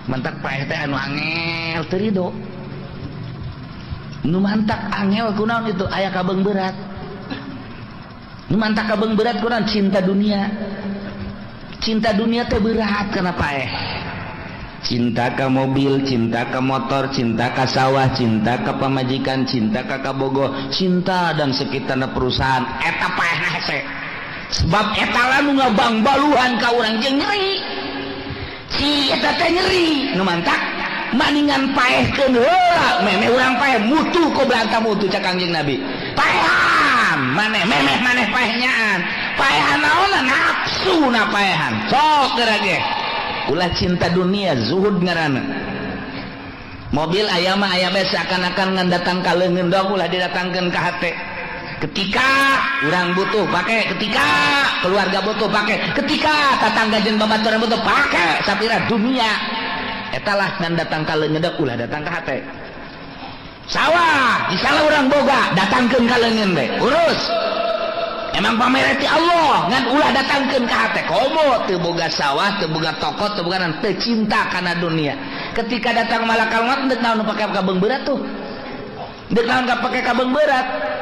Mantak paeh teh anu angel teu rido. Nu mantak angel kunaon itu aya kabeung berat. Nu mantak kabeung berat kunaon cinta dunia. Cinta dunia teh berat kana paeh. Cinta ke mobil, cinta ke motor, cinta ke sawah, cinta ke pamajikan, cinta ke kabogo, cinta dan sekitarna perusahaan. Eta paeh hese. Sebab eta lah nu ngabangbaluhan ka urang jeung nyeri. Si eta teh nyeri, nu mantak maningan paehkeun heula memeh urang paeh mutu qoblanta mutu cak Kangjeng Nabi. Paehan maneh memeh maneh paeh nyaan. Paehan naonna nafsu na paehan. Sok geura ge. Ulah cinta dunia zuhud ngaranna. Mobil aya mah aya bae seakan-akan ngan datang ka leungeun doang ulah didatangkeun ka hate. Ketika urang butuh pakai, ketika keluarga butuh pakai, ketika tatangga jeung babaturan butuh pakai, sapira dunia. Eta lah ngan datang ka leungeun doang ulah datang ka hate. Sawah misalnya urang boga datangkeun ka leungeun we, urus. Emang pamereti Allah ngan ulah datangkeun ka hate. Komo teu boga sawah, teu boga toko, teu boga naon, teu cinta kana dunia. Ketika datang malakal maut deuk naon pake kabeung berat tuh. Deuk naon ka pake kabeung berat.